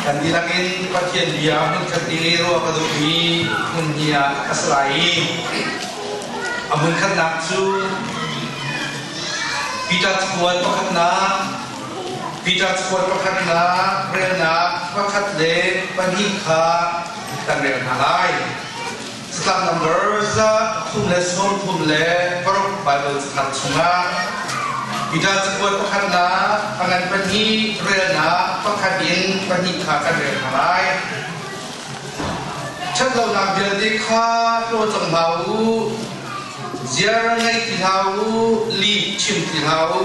Kan dihlak in Pathian bia hmunkhat i ruah ka duhmi hmun hi ah a si lai i a hmunkhatnak cu Peter cakuat pakhatnak Peter cakuat pakhatnak relnak pakhat le pahnih kha kan rel hna lai. Catlap number 336 Bible cathar chungah Peter cakuat pakhatnak a ngan pahnih relnak pakhat in pahnih kha kan rel hna lai. Ṭhatlonak vialte kha hlaw cang hna u, ziar ngei ti hlah u, lih chim ti hlah u,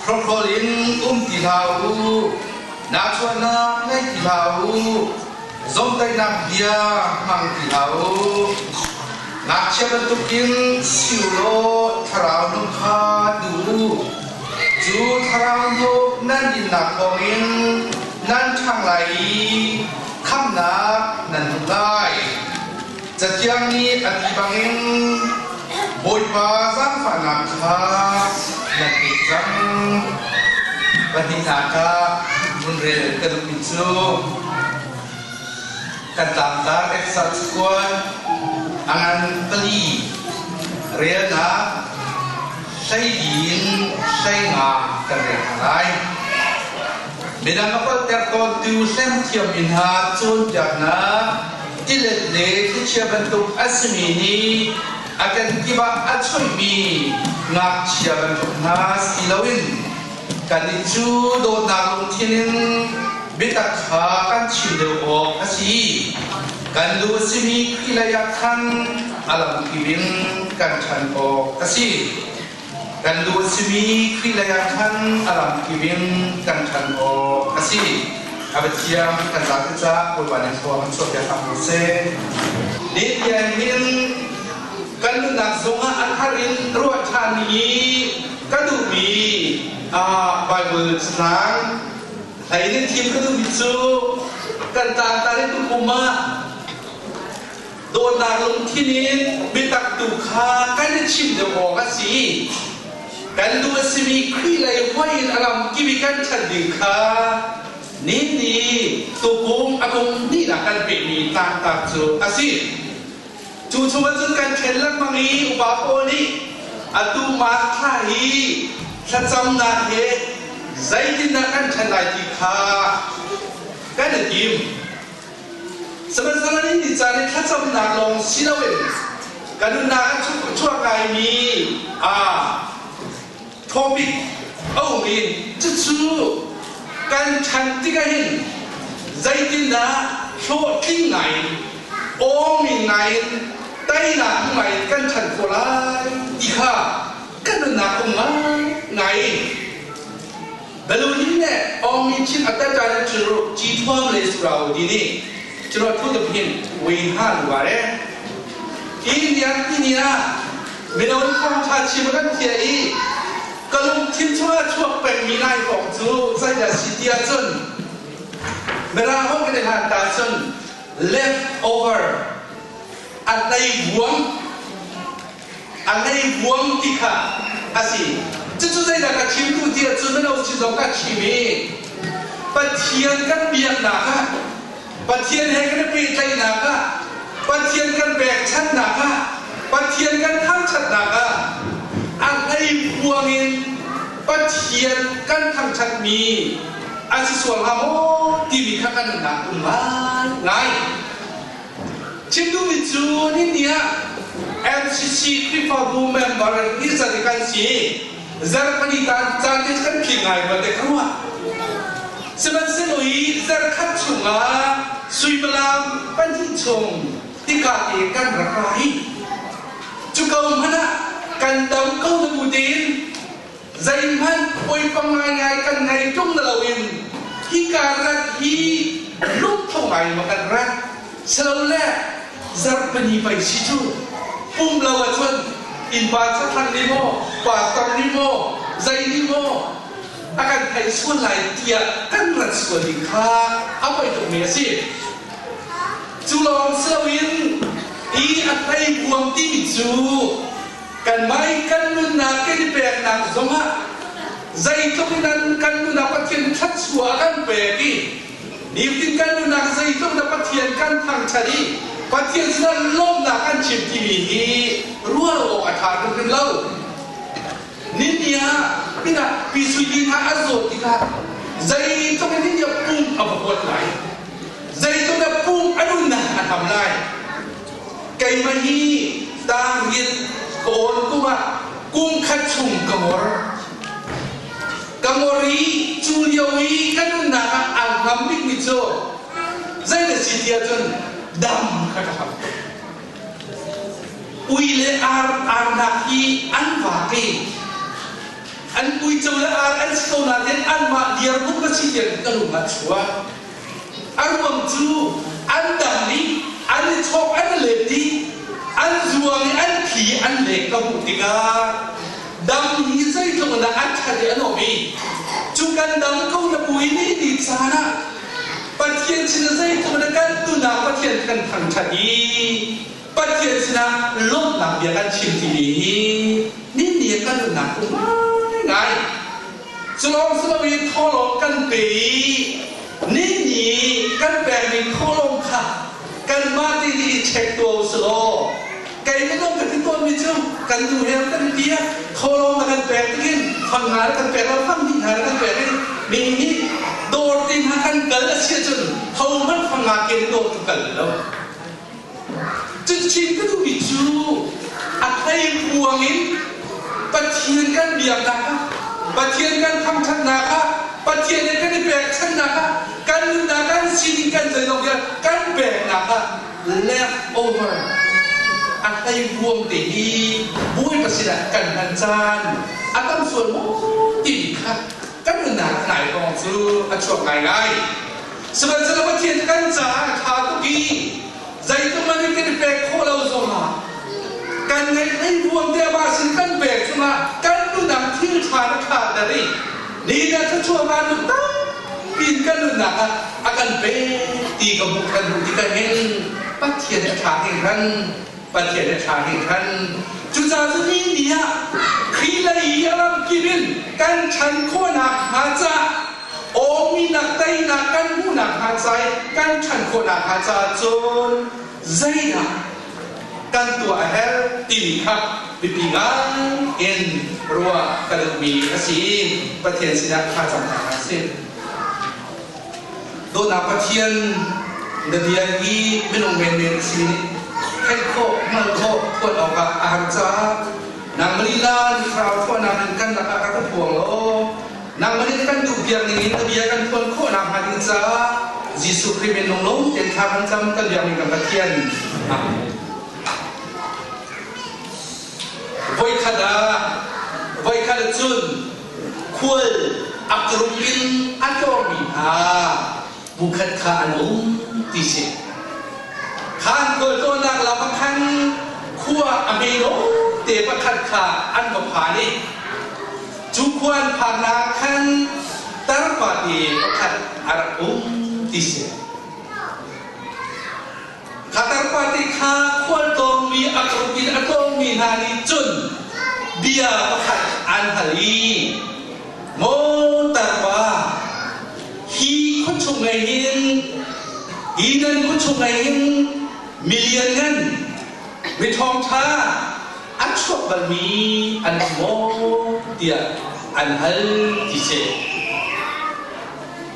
hrokhrol in um ti hlah u, nahchuahnak ngei ti hlah u, Zomhtaihnak bia hmang ti hlah u. Ngakchia bantukin si u law thlarau nung kha duh u. Cu thlarau hnuk nan dinnak thawngin nan ṭhang lai i khamhnak nan hmu lai. Cathiang nih a ti bangin Bawipa zaangfahnak kha nan pek cang. Pahnihnak ah vun rel ka duhmi cu kan tlangtar Exat cakuat a ngan pali relnak hleili in hleinga kan rel hna lai. Midang a palhter tawntu hlengthiammi hna cawnpiaknak tilet le thlichia bantuk a simi nih a kenkip ah a chuihmi ngakchia bantuk hna si loin kannih cu dawtnak lungthin in biatak kha kan chim deuh awk a si. Kan lu a simi Khrih lei ah khan a lamkip in kan ṭhan awk a si. Kan lu a simi Khrih lei ah khan a lamkip in kan ṭhan awk a si. A biathiang kan zapi caah Bawipa nih thlua kan chuahpiak hram ko seh. Nihin hin kan nunnak zongah a thar in ruah ṭhan i ka duhmi Bible catlang hlei in thim ka duhmi cu kan tlangtar in tukum ah Dawtnak lungthin in biatak tu kha kan i chim deuh awk a si. Kan duh a simi Khrih lei hoih in a lam kip i kan ṭhat ding kha nini tukum a kum hnihnak kan pehmi tlangtar cu a si. Cu chungah cun kan ṭhen lengmang i upa pawl nih atu March thla hi thlacamnak he zeitindah kan ṭhen lai ti kha kan i tim. Sihmanhsehlaw ni caan i thlacamnak lawng si loin ka nunnak a chuak ngaimi topic a um i cucu kan ṭhan tikah hin zeitindah hlawhtling ngaiin awmi ngaiin teinak hmu ngaiin kan ṭhan khawh lai ti kha kan nunnak um ngai. Baluni le Aung Chin atatane chu chi thuam le surau di ni churo thu tu hin wei han wa re India tinia mino thong tha chim kan thia i kalung thin chunga chuak peng mi lai kong cu zaida si tia cun mirang hong kan han ta cun left over a lei buang a ngei vuang ti kha a si. Cucu zeidah ka chim duh ti ahcun mino sin zong ka chim i Pathian kan biaknak ah Pathian he kan i pehtlaihnak ah Pathian kan pekchanhnak ah Pathian kan thangṭhatnak ah a hleivuang in Pathian kan thangṭhatmi a si sual hnga maw timi kha kan nunnak um ngai. Chim duhmi cu nini ah MCC Khrihfabu member hi zat i kan si. Zarhpani tan caan te kan tling ngai ma te ka ruah. Sihmanhsehlaw hi zarkhat chungah suimilam pahnih chung tika te kan rak ra hi. Cu ko hmanh ah kan dam ko na bu tein zeihmanh poipang ngaingai kan ngei ṭung na loin hika rat hi lungtho ngai ma kan rat silole zarhpini pei si cu pum lo ahcun innpa chathlang nih maw pastor nih maw zei nih maw a kan theih sual lai tiah kan rat sual ding kha a poi tukmi a si. Cu lawng si loin i a hlei buang timi cu Kanmah i kan nunnak kan i peknak zongah zeitluk in an kan nunah Pathian thluachuah a kan pek i Nifatin kan nunnak zeitluk dah Pathian kan thangṭhat i Pathian sinah lawmhnak kan chim timi hi ruah awk a ṭha hrimhrim lo. Nini ah pinah Pi Sui Ti hna an zawt tikah zeitluk in nini ah pum a va huat lai. Zeitluk dah pum a nunnak a hlam lai. Keimah hi tangriat ka awn kum ah kum khat chung ka ngor. Ka ngor i cu lio i ka nunnak ah aa hngam bikmi cu zei na si ti ahcun dam kha ka hlam tuk. Ui le ar arnak hi an vak i an uico le ar an si ko nain anmah dirhmun ka si tiang ka lung ah chuak. A ruang cu an dam i an i chawk an i let dih, an zuang i an thi an lek ka hmuh tikah dam hi zeitluk in dah an ṭhat i an um i cu kan dam ko na bu i ni ni caan ah Pathian sinah zeitluk in dah kan tunak Pathian kan thangṭhat i Pathian sinah lawmhnak bia kan chim timi hi ni ni kan nunnak um ngaingai. Cu lawng si loin thawhlawm kan pe i nini kan pekmi thawhlawm kha kanmah te nih i check tuah u sih law kei minung ka ti tawnmi cu kan nu he kan ti ah thawhlawm na kan pek tikin fang nga na kan pek lo fang hnih hna na kan pek i mi nih dawr te hna kan kal a si ahcun hohmanh fang nga ken dawr kan kal lo. Cuticun ka duhmi cu a thleikuang in Pathian kan biaknak ah, Pathian kan thangṭhatnak ah, Pathian he kan i pekchanhnak ah, kan nunnak kan sining kan zeizong vialte kan peknak ah left over a hleikuang te hi Bawipa sinah kan hman caan a tam sual maw timi kha kan nunnak nai kong cu a chuak ngaingai. Sihmanhsehlaw Pathian kan caah a ṭha tuk i zeitluk man in kan i pek khawh lo zongah kan ngeih hleivuang te amah sin kan pek cungah kan nunnak thil ṭha na ṭha ter i nihin ah thluachuah vanlung tampi in kan nunnak ah a kan pek ti ka hmuh kan hmuh tikah hin Pathian a ṭha hringhran Pathian a ṭha hringhran. Cucaah cu ni ni ah Khrih lei i a lamkip in kan ṭhan khawhnak hnga caah awminak teinak kan hmuhnak hnga ca i kan ṭhan khawhnak hnga caah cun zeidah kan tuah a herh timi kha biapi ngai in ruah ka duhmi a si i Pathian sinah thlacam hna hna sih. Dawtnak Pathian na bia hi minung menmen a si nih theih khawh, hngalh khawh, phuan awkah a har caah nangmah lila ni thlarau phuahnak in kan lakah rak ka phuang law nangmah nih kan duhpiak ning in na bia kan phuan khawh nakhnga ding caah Jesuh Khrih min lunglawm tein thla kan cam kan biakmi kan Pathian. Amen. Voikhat ah voikhat ah cun khual a krum in a tlawrmi hna bukhat kha an um ti si. Khan khualtlawnnak lam ah khan khua a hme te pakhat kha an va phan i cu khua an phannak khan tarpa te pakhat a rak um ti si. Kha tarpa te kha khualtlawngmi a krum in a tlawngmi hna nih cun bia pakhat an hal i Maw tarpa, hi khuachung ngei hin hi nan khuachung ngei hin milian ngan mi ṭhawngṭha a chuak balmi an um maw tiah an hal ti si.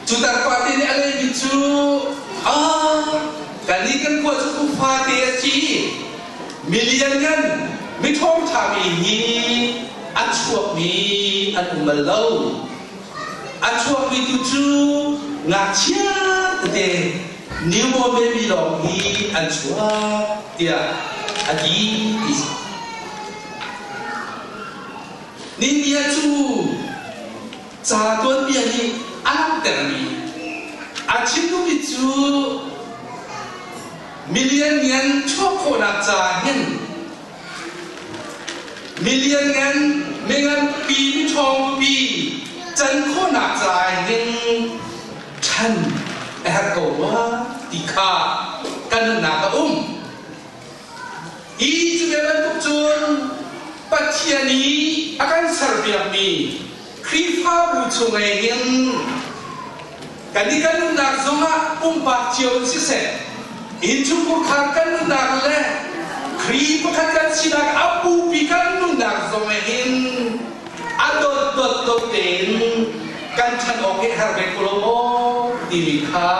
Cu tarpa te nih a lehmi cu ah kannih kan khua cu kum fate a si milian ngan mi ṭhawngṭhami hi a chuakmi an um bal lo. A chuakmi tu cu ngakchia tete newborn baby lawng hi an chuak tiah a ti ti si. Nindia cu Ca tuanbia nih a langhtermi a chim duhmi cu milianngan chuah khawhnak caah hin milianngan minganpi miṭhawngpi can khawhnak caah hin ṭhan a herh ko rua ti kha kan nunnak a um. Hi cu ve bantuk cun Pathian i a kan serpiakmi Khrihfabu chung hin Kan i kan nunnak zongah pumpak cio in siseh, innchungkhar kan nunnak le Khrih pakhat kan sinak a bupi kan nunnak zong hin a dot dot dot tein kan ṭhan awk hi har ve ko lo maw timi kha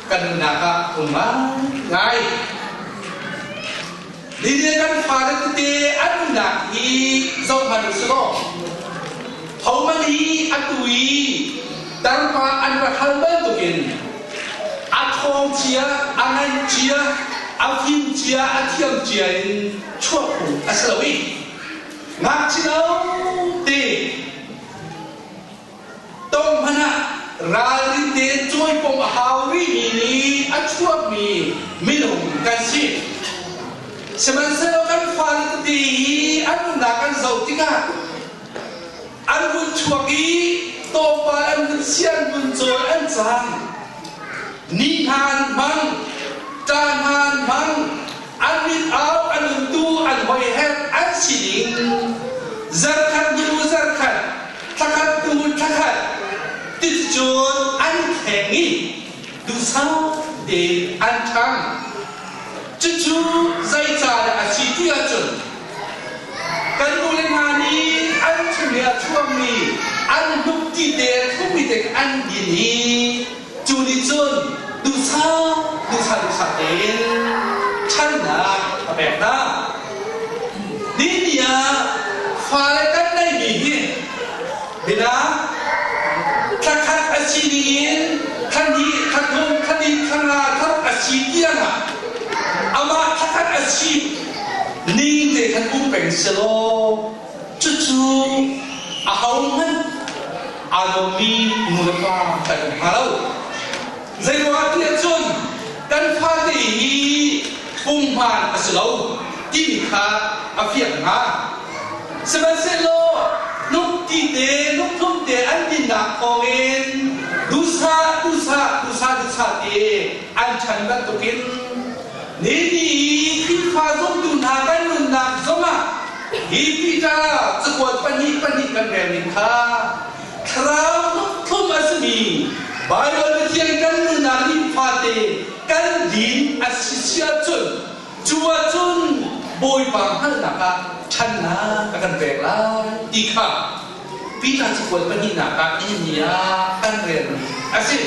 kan nunnak ah um ngai. Nihin kan fale tete an nunnak hi zoh hmanh u sih law hohmanh hi atu i tarpa an rak hal bantukin a ṭhawng cia, a ngan cia, a fim cia, a thiam cia in chuah phung a si lo i ngakchia te tong hmanh ah ralrin tein cawipom a hau rihmi nih a chuakmi minung kan si. Sihmanhsehlaw kan fale tete hi an nunnak kan zoh tikah an vun chuak i tlawmpal an vun si an vun cawl an cang. Ni hna an hmang, ṭa hna an hmang, an mit au an untu an hoiher an sining zarkhat hnu zarkhat thlakhat hnu thlakhat ticun an thleng i duhsah tein an ṭhang. Cucu zeicahdah a si ti ahcun kan nule hna nih an chung i a chuakmi an hnuk ti te thukmi te an din i cu nih cun duhsah duhsah duhsah tein ṭhannak a pek hna. Ni ah fale kan neihmi hi bina thlakhat a si dingin thlahnih, thlathum, thlali, thlanga, thlaruk a si tiangah amah thlakhat a si ning te khan um peng selaw cucu ahohmanh aa lawmmi nu le pa kan um hnga lo. Zeiruangah tiah cun kan fate hi pumhmaan a si lo timi kha a fiang hnga. Sihmanhsehlaw hnuk ti te, hnukthum te an dinnak thawngin duhsah duhsah duhsah duhsah te an ṭhan bantukin ni ni i Khrihfa zumtu hna kan nunnak zongah hi Peter cakuat pahnih pahnih kan rel ning kha thlarau hnukthum a simi Baibal Pathian kan nunnak nifate kan din a si si ahcun cu ahcun Bawipa hngalhnak ah ṭhannak a kan pek lai ti kha Peter cakuat pahnihnak ah nihin ah kan relmi a si.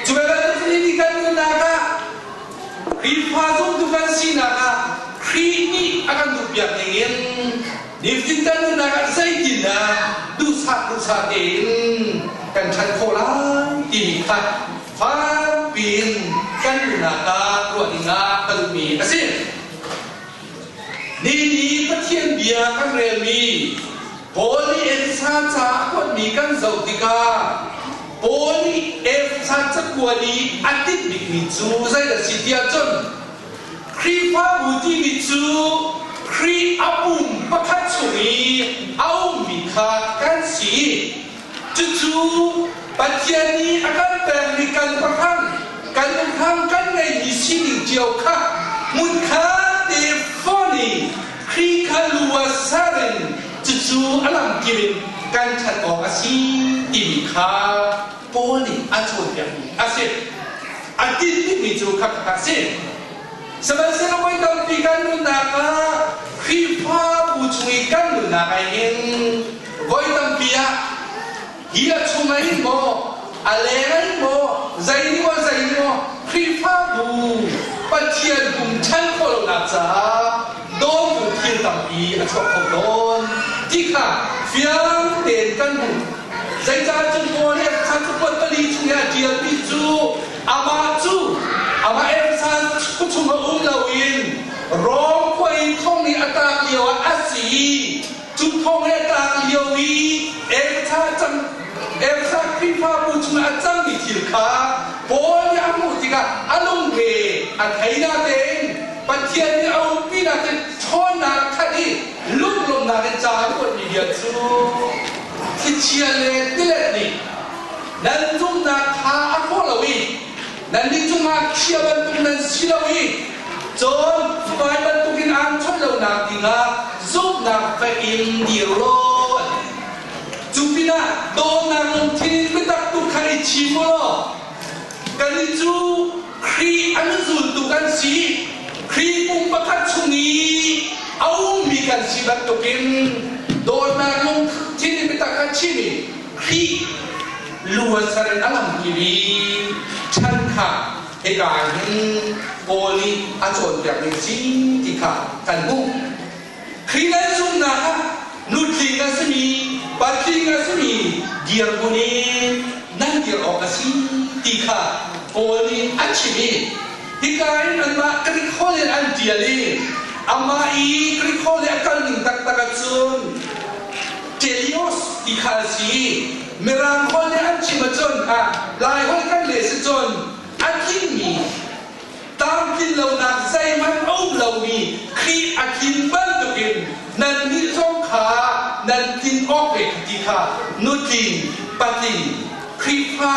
Cu bantuk nih kan nunnak ah Khrihfa zumtu kan sinak ah Khrih nih a kan duhpiak ningin nifatin kan nunnak ah zeitindah duhsah duhsah tein kan ṭhan khawh lai timi kha fakpi in kan nunnak ah ruah dingah ka duhmi a si. Ni ni Pathian bia kan relmi Paul nih Efesa ca a kuatmi kan zoh tikah Paul nih Efesa cakuat i a tinh bikmi cu zei a si tiah cun Khrihfabu timi cu Khrih a pum pakhat chung i a ummi kha kan si. Cucu Pathian nih a kan pekmi kan pahrang, kan umhang kan ngeihmi sining cio kha hmunkhat te fonh i Khrih kha lu ah ser in cucu a lamkip in kan ṭhat awk a si timi kha Paul nih a cawnpiakmi a si. A tinh bikmi cu kha a si. Sihmanhsehlaw voi tampi kan nunnak ah Khrihfabu chung i kan nunnak ah hin voi tampi ah hi a chung ah hin maw a leng ah hin maw zei nih maw zei nih maw Khrihfabu Pathian pum ṭhan khawh lonak caah dawtu thil tampi a chuak kho tawn ti kha fiang tein kan hmuh. Zeicah cun Paul nih a cakuat pali chung i a ṭialmi cu amah cu amah Efesa khuachung ah um loin Rom khua i thong i a tlak lio ah a si i cu thong i a tlak lio i Efesa cang Efesa Khrihfabu chungah a cangmi thil kha Paul nih a hmuh tikah a lungre a thei natein Pathian nih a umpinak cu ṭhawnnak a khat i lunglawmhnak in ca a kuatmi bia cu thlichia le tilet nih nan zumhnak kha a hrawh lo i nannih cu ngakchia bantuk nan si lo i cun fai bantukin aan chawnh lonak dingah zumhnak fek in dir law an ti. Cu pinah dawtnak lungthin in biatak tu kha i hi chim u law kannih cu Khrih an zultu kan si. Khrih pum pakhat chung i a ummi kan si bantukin dawtnak lungthin in biatak kan chim i Khrih lu a ser in a lamkip i ṭhan kha hika ah hin Paul nih a cawnpiakmi a si ti kha kan hmuh. Khrih nan zumhnak ah nutling a simi, patling a simi dirhmun in nan dir awk a si ti kha Paul nih a chim i hika in anmah Greek holh in an ṭial i amah i Greek holh i a kalning taktak ahcun Telios ti kha a si i Mirang holh nih an chim ahcun Lai holh kan leh si cun a tlingmi tlamtlin lonak zeihmanh a um lomi Khrih a tlin bantukin nannih zong kha nan tlin awk ve ti kha nutling patling Khrihfa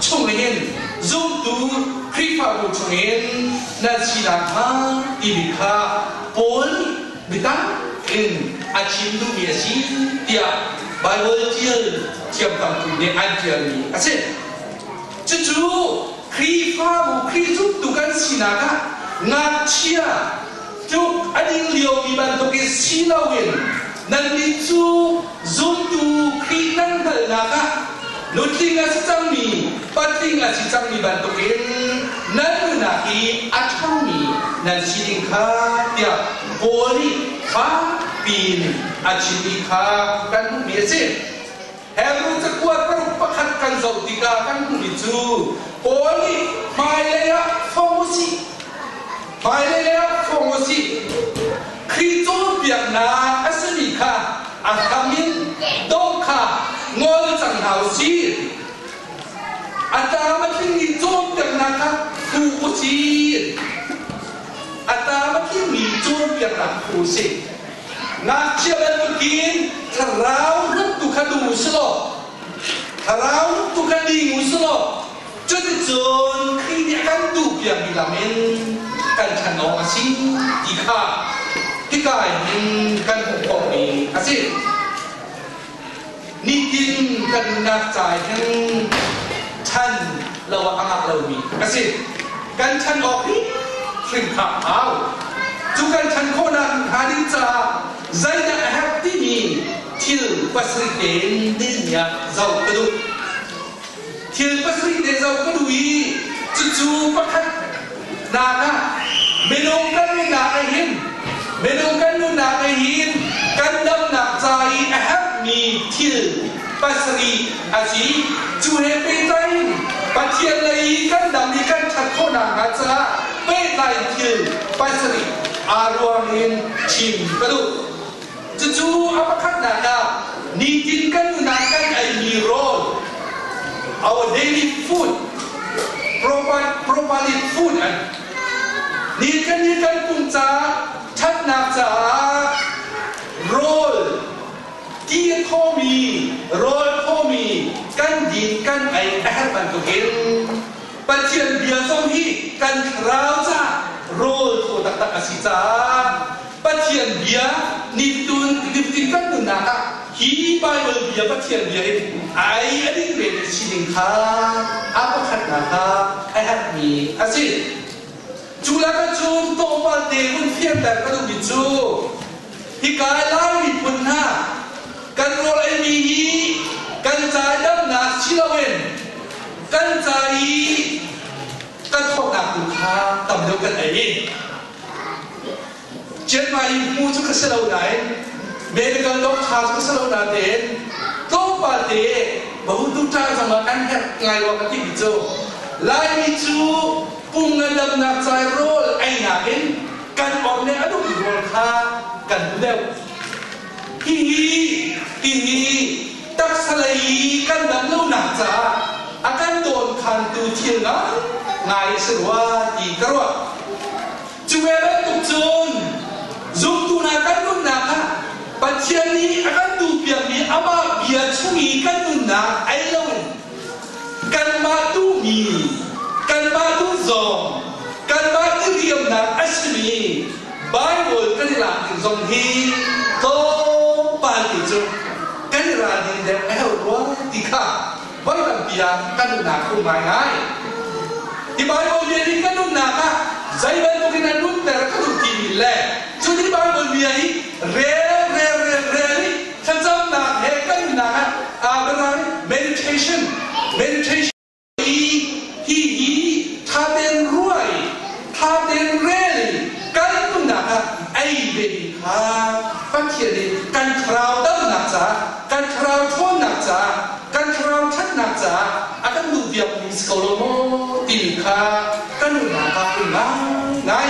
chungin zumtu Khrihfabu chungin nan si nakhnga timi kha Paul nih biatak in a chim duhmi a si tiah Baibal ṭial thiam tampi nih an ṭialmi a si. Cucu Khrihfabu Khrih zumtu kan sinak ah ngakchia tluk a ding liomi bantukin si loin nannih cu zumtu Khrih nan hngalhnak ah nutling a si cangmi patling a si cangmi bantukin nan nunnak hi a ṭhangmi nan si ding kha tiah Paul nih fakpi in a chimmi kha kan hmuhmi a si. Hebru cakuat paruk pakhat kan zoh tikah kan hmuhmi cu Paul nih hmailei ah fong u sih, hmailei ah fong u sih, Khrih cawnpiaknak a simi kha a hram in doh kha ngol cang hna u sih. A tlam a tlingmi cawnpiaknak kha phu u sih. A tlam a tlingmi cawnpiaknak phu u sih. Ngakchia bantukin thlarau hluttu kha duh u sih law, thlarau hluttu kha ding u sih law, cuticun Khrih nih a kan duhpiakmi lam in kan ṭhan awk a si ti kha hika hin kan hmuh khawhmi a si. Nitin kan nunnak ca hin ṭhan lo ah a ngah lomi a si. Kan ṭhan awk hi hrim kha a hau. Cu kan ṭhan khawhnak hnga ding caah zeidah a herh timi thil pasarih tein nihni ah zoh ka duh. Thil pasarih te zoh ka duh i cucu pakhat nak ah minung kan nunnak ah hin minung kan nunnak ah hin kan damnak ca i a herhmi thil pasarih a si. Cu he pehtlai in Pathian lei i kan dam i kan ṭhat khawhnak hnga caah pehtlai thil pasarih aa ruang in chim ka duh. Cucu a pakhatnak ah nitin kan nunah kan eimi rawl, our daily food, properly food an ni kan ni kan pum caah ṭhatnak caah rawl ti a thawmi rawl thawmi kan din kan ei a herh bantukin Pathian bia zong hi kan thlarau caah rawl thaw taktak a si caah Pathian bia niftun niftin kan nunnak ah hi Baibal bia Pathian bia in ai a ding ve mi sining kha a pakhatnak kha a herhmi a si. Cu lakah cun tlawmpal te hun fianter ka duhmi cu hika Lai miphun hna kan rawl eimi hi kan ca i damnak si loin kan ca i kan thawknak tu kha tam deuh kan ei. Chiang Mai i hmu cu ka si lo nain medical doctor cu ka si lo nain tlawmpal te bahutu ṭa zong ah kan herh ngai rua ka timi cu Laimi cu pum ngandamnak ca i rawl einak in kan or le a duhmi rawl kha kan duh deuh. Hihi hihi taksa lei i kan dam lonak caah a kan dawnkhantu thil ngai a si rua ti ka ruah. Cu ve bantuk cun zumtu hna kan nunnak ah Pathian nih a kan duhpiakmi amah bia chung i kan nunnak ei loin kanmah duhmi, kanmah duh zawng, kanmah diriamnak a simi Bible kan i lak ding zong hi tlawmpal te cu kan i ralrin deuh a herh rua ti kha. Voi tampi ah kan nunnak a um ngaingai. Hi Baibal bia nih kan nunnak ah zei bantukin a nunter ka duh timi le cu ni Baibal bia hi rel rel rel rel i thlacamnak he kan nunnak ah aa meditation meditation i hihi ṭha tein ruah i ṭha tein rel i kan nunnak ah ei ve ding kha Pathian nih kan thlarau damnak caah, kan thlarau ṭhawnnak caah, kan thlarau ṭhatnak caah a kan duhpiakmi si ko lo maw timi kha kan nunnak ah um ngaingai.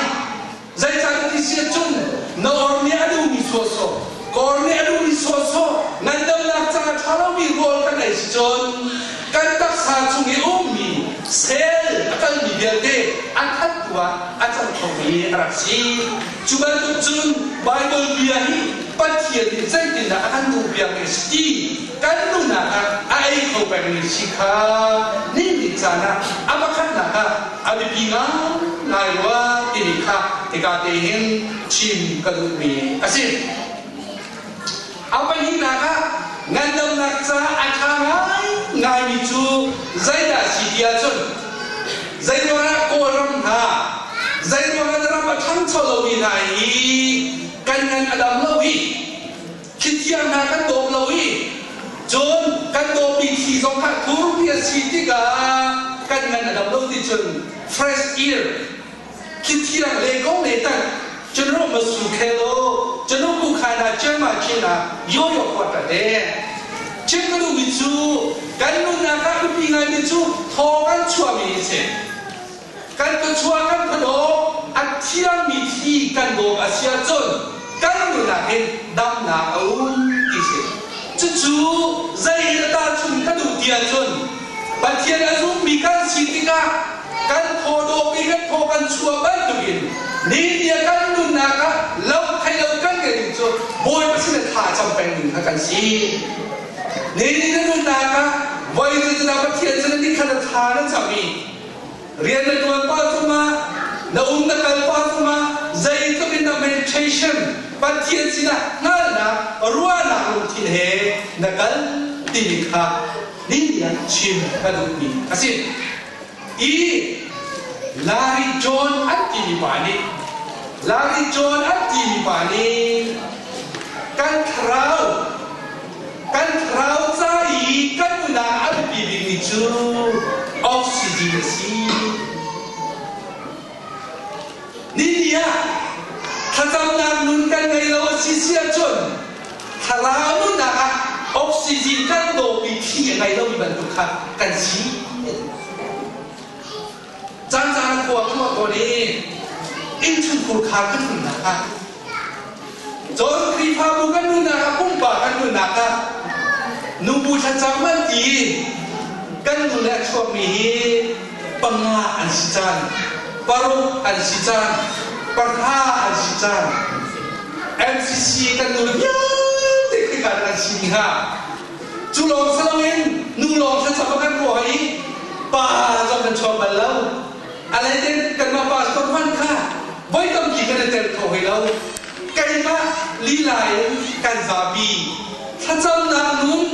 Zeicahtiah ti si ahcun na or nih a duhmi sawhsawh, ka or nih a duhmi sawhsawh, ngandamnak caah ṭha lomi rawl kan ei si cun kan taksa chung i ummi cell a kalmi vialte a that tu ah a cang khomi a rak si. Cu bantuk cun Baibal bia hi Pathian nih zeitindah a kan duhpiakmi a si ti kan nunnak ah a ei kho pengmi si kha nihin caan ah a pakhatnak ah a biapi ngaingai rua timi kha hika te hin chim ka duhmi a si. A pahnihnak ah ngandamnak caah a ṭha ngaingaimi cu zeidah a si ti ahcun zeiruangah Kawlram hna zeiruangah na ram a ṭhangcho lomi hna hi kan ngan a dam lo i Thithiang hna kan dawp lo i cun kan dawpmi thi zong kha thurpi a si tikah kan ngan a dam lo ti cun fresh air thithiang le kong le tan cun ma su khe lo cun ku khai na chen ma chen na yo yo kwa ta te chin ka duhmi cu kan nunnak ah biapi ngaimi cu thaw kan chuahmi si Kan thluachuah kan khuadawm a thiangmi thi kan bawm a si ahcun kan nun ah hin damnak a um ti si. Cucu zei in tahchun ka duh ti ahcun Pathian a zummi kan si tikah kan thawdawm i kan thaw kan chuah bantukin nitia kan nunnak ah lo thei lo kan ngeih cu Bawipa sin ah tha cam peng ding kha kan si. Ni na nunnak ah voi zeitindah Pathian sin ni khat a tha na cam i rian na ṭuan pah zongah na um na kal pah zongah zeitluk in na meditation Pathian sinah hngalhnak ruahnak lungthin he na kal timi kha nihin chim ka duhmi a si. I Larry John an timi pa nih Larry John an timi pa nih kan thlarau Kan thlarau ca i kan nunah a biapi bikmi cu oxygen a si. Nini ah thlacamnak nun kan ngei lo a si si ahcun thlarau nunnak ah oxygen kan dawpi thli a ngei lomi bantuk kha kan si. Caan caan khua khua tawn i innchungkhur khar kan nunnak ah cun Khrihfabu kan nunnak ah pumpak kan nunnak ah nubu thlacam an ti kan nu le a chuakmi hi panga an si caan paruk an si caan pahra an si caan MCC kan nu le vialte khika an si ni ha Cu lawng si loin nu lawng thlacam a kan ruah i pa zong kan chuak bal lo. A lei kanmah pastor hmanh kha voi tampi kan i tel kho hoi lo. Keimah lila in kan zapi. Thlacamnak nun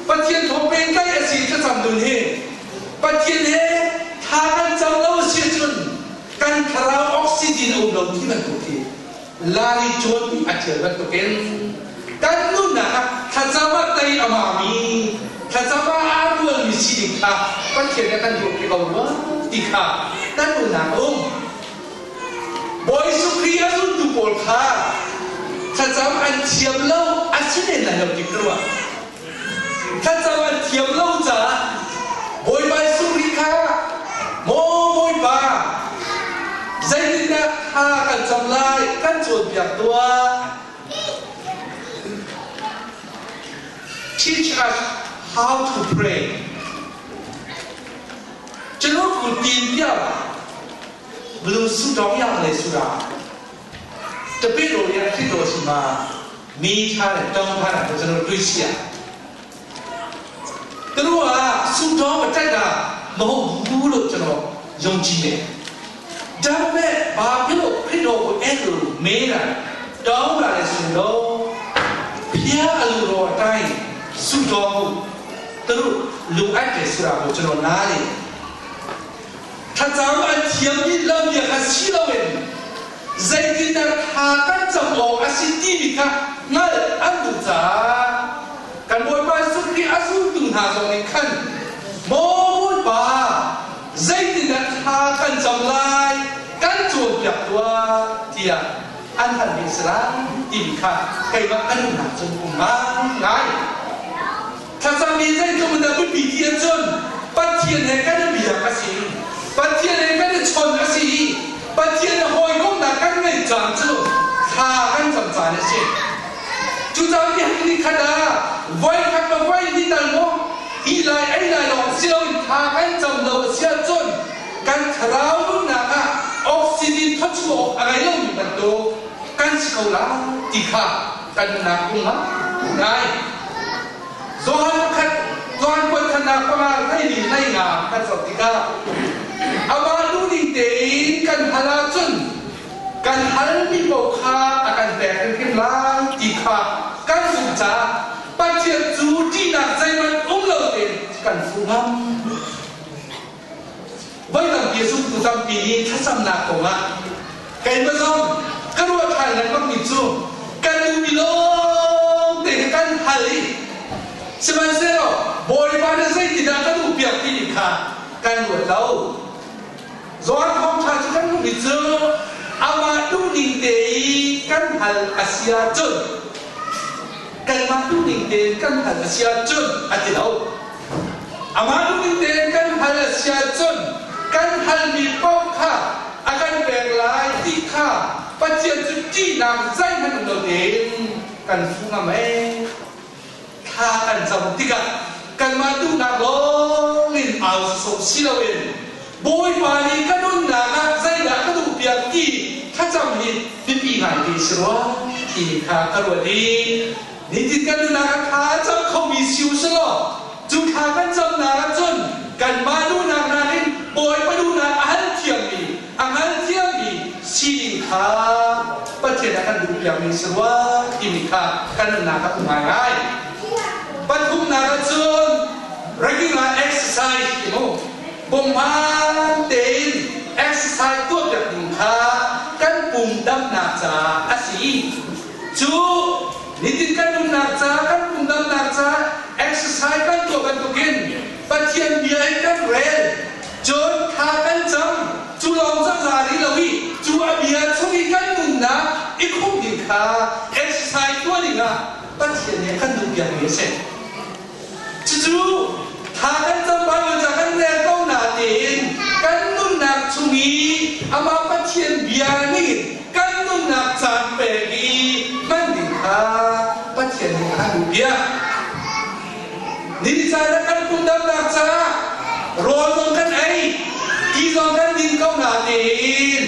Pathian thawng pehtlaih a si thlacam nun hi Pathian he thla kan cam lo a si ahcun kan thlarau oxygen a um lo ti bantuk khi Lari cawn a ṭial bantukin kan nunnak ah thlacam ah tei a mami thlacam ah aa rualmi sining kha Pathian nih a kan duhpi ko rua ti kha kan nunnak a um. Bawi Jesuh Khrih a zultu pawl kha thlacam an thiam lo a si men lai lo ti ka ruah. Thlacam an thiam lo caah Bawipa Jesuh Khrih kha maw Bawipa zeitindah thla kan cam lai kan cawnpiak tuah. Teach us how to pray. ကျွန်တော်ကိုတင်ပြပါဘယ်လိုဆုတောင်းရမလဲဆိုတာတပည့်တော်ရဲ့ခရစ်တော်ရှိမှာ မေးထားတယ်တောင်းထားတာကိုကျွန်တော်တွေ့ရှိရတယ်။သူတို့ကဆုတောင်းမတက်တာမဟုတ်ဘူးလို့ကျွန်တော်ယုံကြည်တယ်။ဒါပေမဲ့ဘာဖြစ်လို့ခရစ်တော်ကိုအဲ့လိုမေးတာတောင်းတာလဲဆိုတော့ဘုရားအလိုတော်အတိုင်းဆုတောင်းမှု သူတို့လိုအပ်တယ်ဆိုတာကိုကျွန်တော်နားလည် thlacam an thiam i lamia kha si loin zeitindah thla kan cam awk a si timi kha hngalh an duh caah kan Bawipa Jesuh Khrih a zultu hna zong nih khan maw Bawipa zeitindah thla kan cam lai kan cawnpiak tuah tiah an hal mi si lai timi kha keimah kan umnak cun um ngai. Thlacam mi zeitluk in dah biapi ti ahcun Pathian he kan i biak a si. Pathian he kan i chawnh a si i Pathian he hawikomhnak kan ngeih caan cu thla kan cam caan a si. Cucaah ni khat ah voikhat ma voi hnih tal maw ih lai ei lai lawng si loin thla kan cam lo a si ahcun kan thlarau nunnak ah oxygen thawchuah awk a ngei lomi bantuk kan si ko lai ti kha kan nunnak um ngai. Johan pakhat Johan kuatkhatnak panga hleili hleinga kan zoh tikah amah duhning tein kan hal ahcun kan halmi paoh kha a kan pek hrimhrim lai ti kha kan zumh caah Pathian cu ṭihnak zeihmanh um lo tein kan fuh ngam. Voi tampi zumtu tampi nih thlacamnak kongah keimah zong ka ruah ṭhan lengmangmi cu kan duhmi lawng te kha kan hal i sihmanhsehlaw Bawipa nih zeitindah ka duhpiak timi kha kan ruat lo. Johan thawngṭha cu kan hmuhmi cu amah duhning te i kan hal a si ahcun kanmah duhning tein kan hal a si ahcun a ti lo. Amah duhning tein kan hal a si ahcun kan halmi paoh kha a kan pek lai ti kha Pathian cu ṭihnak zeihmanh um lo tein kan fuh ngam ee. Thla kan cam tikah kanmah duhnak lawng in au sawsawh si loin Bawipa nih ka nunnak ah zeidah ka duhpiak ti thlacam hi biapi ngaite si rua timi kha ka ruat i nitin kan nunnak ah thla a cam khomi si u selaw cu thla kan camnak ah cun kanmah duhnak nakin Bawipa duhnak a hal thiammi a hngal thiammi sining kha Pathian a kan duhpiakmi si rua timi kha kan nunnak ah um ngaingai. Pathumnak ah cun regular exercise ti mu pumhmaan tein exercise tuahpiak ding kha kan pum damnak caah a si. Cu nitin kan nunnak ca kan pum damnak ca exercise kan tuah bantukin Pathian bia in kan rel cun thla kan cam cu lawng cu a za rih lo i cu a bia chung i kan nunnak i khumh ding kha exercise tuah dingah Pathian nih a kan duhpiakmi a si. Cucu thla kan cam Bible ca kan rel ko nain kan nunnak chung i amah Pathian bia ningin kan nunnak caan pek i hman ding kha Pathian nih a kan duhpiak. Ni caan ah kan pumdamnak caah rawl zong kan ei, ti zong kan din ko nain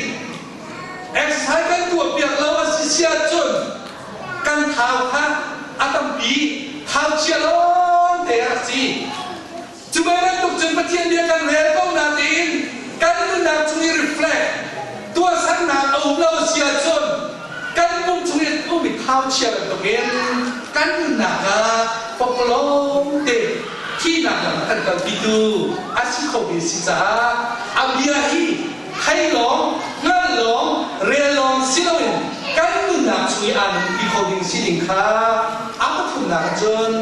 exercise kan tuahpiak lo a si si ahcun kan thau kha a tampi thau chia lawng te a rak si. Cu bantuk cun Pathian bia kan rel ko nain kan nunnak chung i reflect tuahsernak a um lo si ahcun kan pum chung i um i thau chia bantukin kan nunnak ah pakpalawng te thihnak lam a kan kalpitu a si khomi a si caah a bia hi thei lawng, hngalh lawng, rel lawng si loin kan nunnak chung i aa nunpi kho ding sining kha a pathumnak ah cun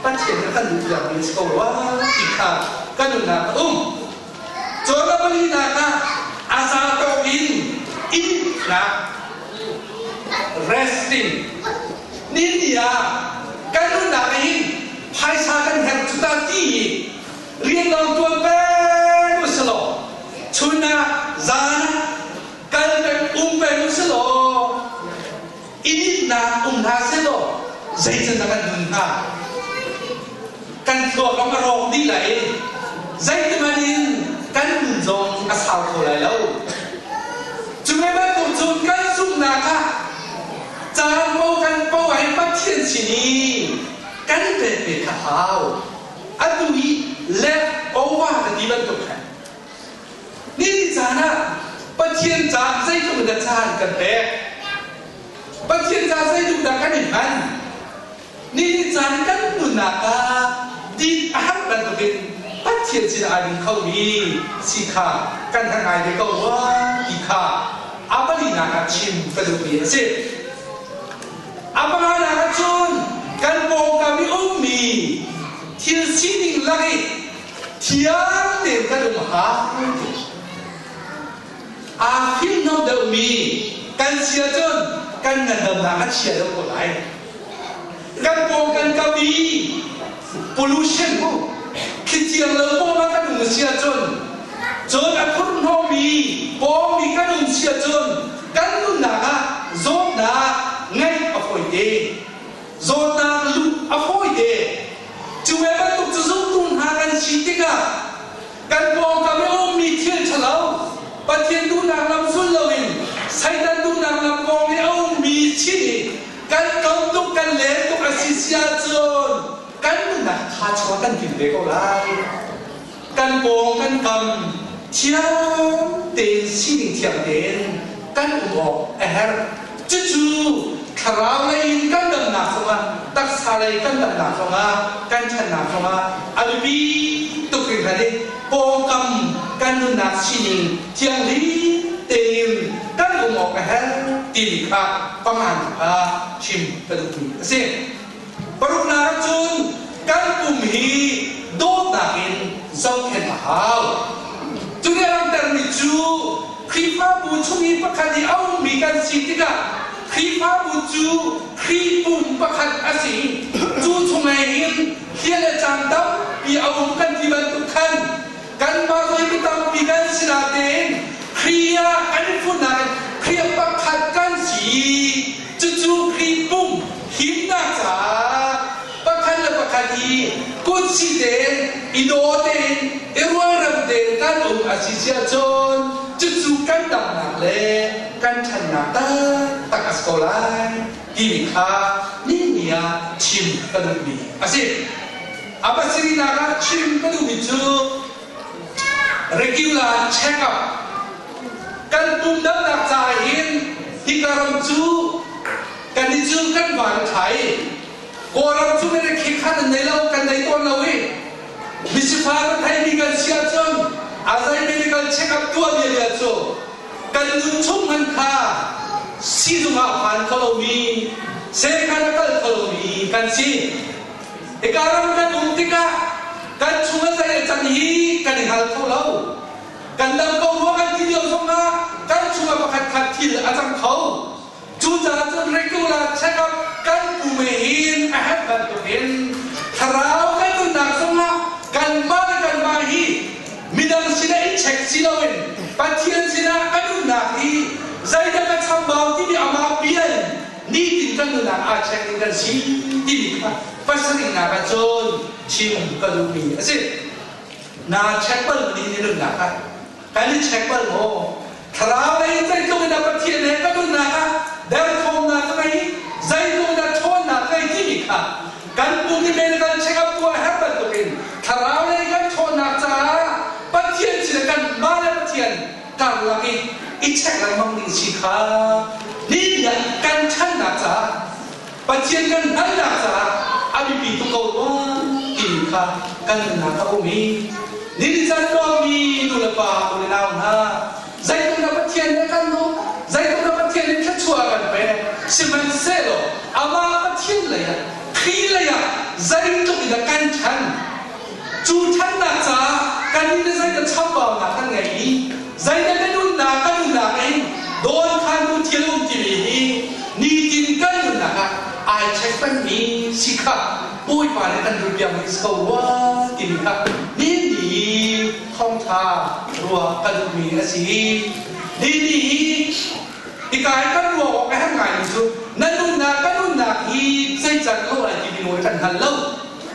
Pathian a kan duhpiakmi a si ko rua ti kha kan nunnak a um. Cun a palinak ah a za tawk in ihnak resting ni ni ah kan nunnak hin phaisa kan herh cu ta ti i rian lawng tuan peng u selaw chun ah zan ah kal peng um peng u selaw initnak um hna sehlaw zeican dah kan nun hnga? Kan thluak a rawk dih lai i zeitihmanh in kan nun zong a sau kho lai lo. Cu ve bantuk cun kan zumhnak ah caan po kan po ai Pathian sin i kan pek ve kha hau. Atu i left over ka ti bantuk khan Ni caan ah Pathian caah zeitluk in dah caan kan pek? Pathian caah zeitluk dah kan i hman? Ni caan kan nunnak ah din a har. Bantukin Pathian sin ai ding khomi si kha kan herh ngai ve ko rua ti kha a palinak ah chim ka duhmi a si. A panganak ah cun kan pawngkam i ummi thil sining lak i thiang tein kan um a hau ti. Aa fimhnawm deuhmi kan si ahcun kan ngandamnak a chia deuh ko lai. Kan pawng kan kam i pollution mu thliciang lo pawng ah kan um a si ahcun cun a thurhnawmi pawngmi kan um si ahcun kan nunnak ah zawtnak ngeih a fawi te. Zawtnak luh a fawi te. Cu ve bantuk cu zumtu hna kan si tikah Kan pawngkam i a ummi thil ṭhalo, Pathian duhnak lam zul loin Satan duhnak lam kong i a ummi chin i kan kau tuk, kan len tuk a si si ahcun kan nunnak tha chungah kan kim ve ko lai. Kan pawng kan kam thiang tein sining thiang tein kan um awk a herh. Cucu thlarau lei in kan damnak zongah taksa lei kan damnak zongah kan ṭhannak zongah a biapi tuk hringhran i pawngkam kan nunnak sining thianghlim tein kan um awk a herh timi kha pangan kha chim ka duhmi a si. Paruknak cun kan pum hi dawtnak in zohkhenh a hau. Cu nih a langhtermi cu Khrihfabu chung i pakhat i a ummi kan si tikah Khrihfabu cu Khrih pum pakhat a si. Cu chungah hin hliah le cang tampi a um kan ti bantuk khan kanmah zong hi mi tampi kan si natein Khrih ah kan i funnak in Khrih pakhat kan si. Cucu Khrih pum himnak caah pakhat le pakhat i kutsih tein, i daw tein, i rualrem tein kan um a si si ahcun cucu kan damnak le kan ṭhannak taktak a si ko lai timi kha nini ah chim ka duhmi a si. A pasarihnak ah chim ka duhmi cu regular check-up kan pum damnak caah hin hika ram cu kan i cu kan van a ṭha i Kawlram cu kan i khikhan an nei lo kan nei tawn lo i misifak kan theimi kan si ahcun a zei medical check-up tuah bia cu kan nun chung hmanh kha sizung ah phan kho lomi sekhan a kal kho lomi kan si. Hika ram kan um tikah kan chung a zei a can hi kan i hngal kho lo. Kan dam ko rua kan ti lio zongah kan chungah pakhat khat thil a cang kho. Cucaah cun regular check-up kan pum hin a herh bantukin thlarau kan nunnak zongah kanmah le kanmah hi midang sinah i check si loin Pathian sinah kan nunnak hi zeidah ka chambau timi amah bia in nitin kan nunnak aa check ding kan si timi kha pasarihnak ah cun chim ka duhmi a si. Naa check bal ni ni nunnak ah kan i check bal maw? Thlarau lei zeitluk in dah Pathian he kan nunnak ah derthawmnak ka ngei, zeitluk in dah ṭhawnnak ka ngei timi kha kan pum i medical check-up tuah a herh bantukin thlarau lei kan ṭhawnnak caah Pathian sin kanmah le Pathian karlak i i check lengmang ding si kha ni ah kan ṭhannak caah Pathian kan hngalhnak caah a biapi tuk ko rua timi kha kan nunnak a um i nilican tuahmi nu le pa u le nau hna zeitluk dah Pathian nih a kan dawt zeitluk dah Pathian nih thluachuah a kan pek sihmanhsehlaw amah Pathian lei ah Khrih lei ah zeitluk in dah kan ṭhan cu ṭhannak caah kannih nih zeidah chambaunak kan ngei i zeidah kan nunnak kan nunnak in dawnkhantu thil um timi hi nitin kan nunnak ah ai check pengmi si kha Bawipa nih kan duhpiakmi si ko rua timi kha nini thawngṭha rua ka duhmi a si. Nini hi hika i kan ruah awk a herh ngaimi cu na nunnak ka nunnak hi zeican lo ai timi nawl kan hngal lo.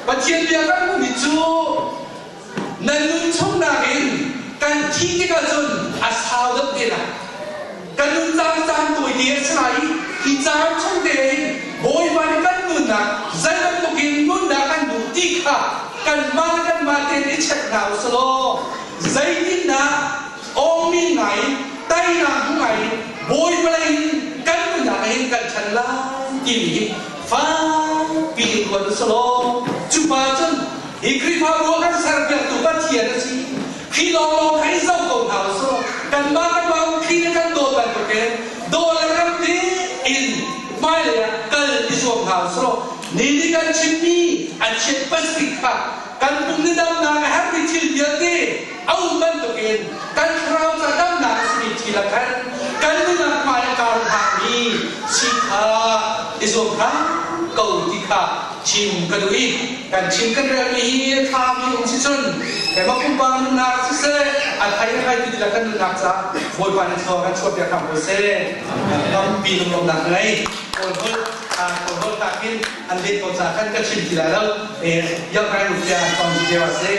Pathian bia kan hmuhmi cu Na nun chung nakin kan thih tikah cun a sau deuh te lai. Kan nun caan caan tawi te a si lai i hi caan chung tein Bawipa nih kan nunnak zei bantukin nunnak kan duh ti kha kanmah le kanmah tein i check hna u sih law zeitindah awngmi ngai teinak hmu ngai Bawipa lei in kan nunnak hin kan ṭhan lai timi hi fakpi in ruat u sih law cu pa cun hi Khrihfabu ah kan ser. Kanmah kanmah khi na kan dawt bantukin daw le ram tein hmailei ah kal i zuam hna usih. Ni nih kan chimmi a chiat pasik kha kan pum nih damnak a herhmi thil vialte a um bantukin kan thlarau ca damnak a simi thil ah khan kan nunnak hmai a kar hngami si kha i zuam hram ko ti kha chim ka duh i kan chim kan relmi hi a ṭhami um si cun keimah pumpak nunnak siseh a thei a thei ti kan nunnak caah Bawipa nih thlua kan chuahpiak hram ko seh. Tampi lunglawmhnak ngei. Kawl holh kawl holh takin an let ko caah khan ka chim ti lai lo. Yak ngai rupiah an tong ti a si.